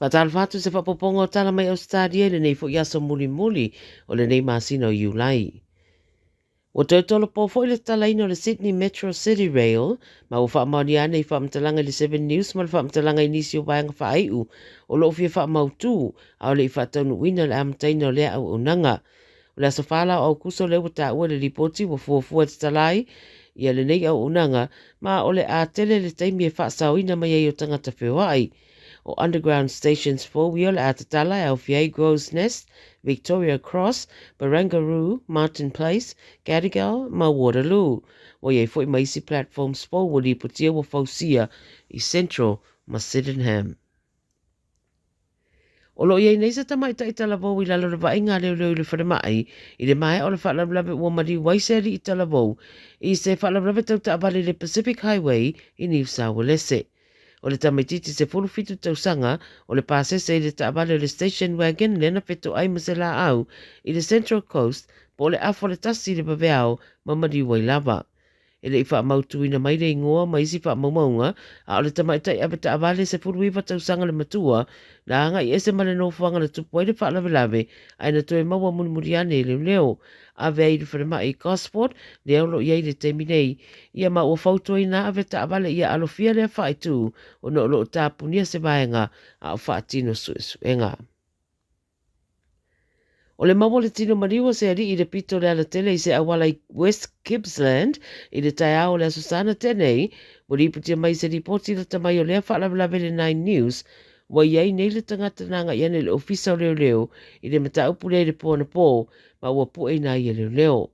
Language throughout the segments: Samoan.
Faatalofa atu i se faaopoopoga o tala mai Ausetalia i lenei foi aso mulimuli o lenei masina o Iulai. Ua toe tolopo foi le tatalaina o le Sydney Metro City Rail ma ua faamaonia ane i faamatalaga i le Seven News ma le faamatalaga i nisi o vaega faaiu o lo o fia faamautu a o le i faataunuuina le amataina o lea auaunaga. O le aso 4 la o Aukuso lea ua taua i le lipoti ua fuafua e tatala ai ia lenei auaunaga ma o le a tele le taimi e faasaoina mai ai o tagata feoai. O Underground Stations fou ia o le a tatala e aofia ai Crows Nest, Victoria Cross, Barangaroo, Martin Place, Gadigal ma Waterloo. Ua i ai foi ma isi platforms fou ua lipotia ua fausia i Central ma Sydenham. O lo o i ai nei se tamaitai talavou i lalo o le vaaiga a leoleo i le falemai i le maea o le faalavelave ua maliu ai se alii talavou i se faalavelave tau taavale i le Pacific Highway i Niu Sauelese. O le tamaitiiti 17 tausaga o le pasese i le taavale o le station wagon lea na fetoai ma se laau i le Central Coast po o le afa o le 1 i le vaveao ma maliu ai lava. E le i faamautuina mai le igoa ma isi faamaumauga, a o le tamaitai avetaavale 19 tausaga le matua, na agai ese ma le nofoaga na tupu ai le faalavelave, ae na toe maua mulimuli ane e leoleo. Ave ai i le falemai i Gosport, lea o lo o i ai i le taimi nei. Ia ma ua fautuaina avetaavale ia alofia lea faaitu ona o lo o tapunia se vaega a o faatino suesuega. O le maua o le tino maliu o se alii i le pito o le alatele i se auala i West Gippsland i le taeao o le Aso Sa na tea nei, ua lipotia mai i se lipoti lata mai o lea faalavelave i le Nine News, ua i ai nei le tagata na agai ane i le Ofisa o Leoleo i le mataupu lea i le po anapo, ma ua pueina ai e leoleo.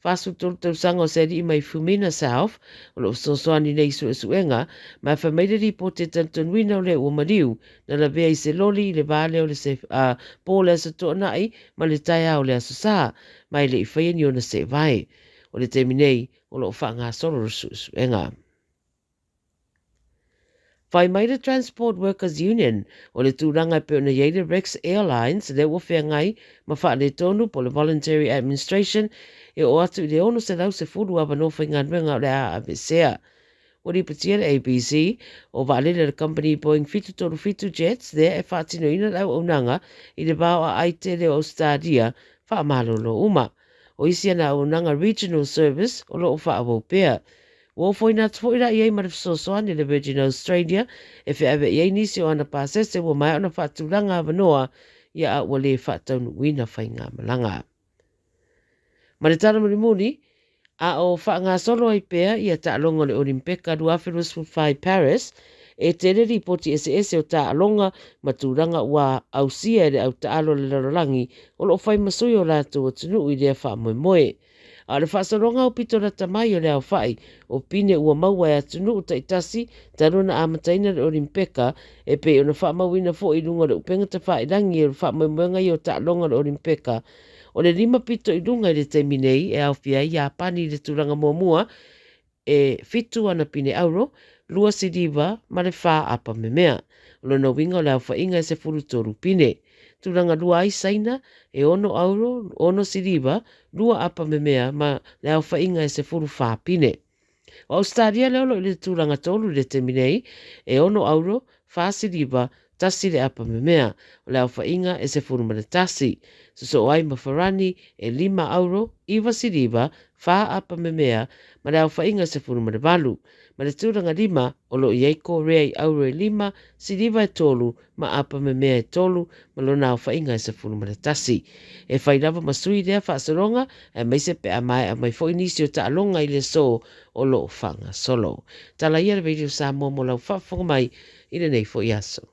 43 tausaga o se alii mai Fumina South o lo o fesoasoani nei i suesuega, ma e fai mai le lipoti e talitonuina o lea ua maliu na lavea i se loli i le va lea o le se, a, po o le Aso Toonai ma le taeao o le Aso Sa, ma e le i faia ni ona seevae. O le taimi nei, o lo o faagasolo le suesuega. Fai mai le Transport Workers Union, o le tulaga e pei ona i ai le Rex Airlines lea ua feagai ma faaletonu po o le Voluntary Administration e oo atu i le 610 avanoa faigaluega o le a aveesea. Ua lipotia le ABC, o vaalele a le kamupani Boeing 737 Jets lea e faatinoina le auaunaga i le va o aai tele o Ausetalia faamalolo uma. O isi ana auaunaga Regional Service o lo o faaauau pea. Ua ofoina atu foi la i ai ma le fesoasoani a le Virgin Australia e feaveai ai nisi o ana pasese ua maea ona faatulaga avanoa ia a ua le faataunuuina faigamalaga. Ma le tala mulimuli, a o faagasolo ai pea ia taaloga o le Olimpeka 2024 i Paris, e tele lipoti eseese o taaloga ma tulaga ua ausia e le au taalo a le lalolagi o lo o fai ma sui o latou atunuu i lea faamoemoe. A o le faasologa aupito lata mai o le aofai o pine ua maua e atunuu taitasi talu ona amataina le Olimpeka, e pei ona faamauina foi i luga o le upega tafailagi o le faamoemoega ia o taaloga o le Olimpeka, o le lima pito i luga i le taimi nei e aofia ai Iapani i le tulaga muamua, e fitu ana pine auro, lua siliva ma le fa apa memea. O lona uiga o le aofaiga e 13 pine. Tulaga lua ai Saina, e ono auro, ono siliva, lua apa memea ma le aofaiga e 14 pine. O Ausetalia lea o lo o i le tulaga tolu i le taimi nei, e ono auro, fa siliva, tasi le apa memea. O le aofaiga e 11. Sosoo ai ma Farani e lima auro, iva siliva, fa apa memea ma le aofaiga e 18. Ma le tulaga lima o lo o i ai Korea i auro e lima, siliva e tolu ma apa memea e tolu ma lona aofaiga e 11. E fai lava ma sui lea faasologa aemaise pe a maea mai foi nisi o taaloga i le aso o lo o faagasolo. Tala ia le Radio Samoa mo lau faafofoga mai i lenei foi aso.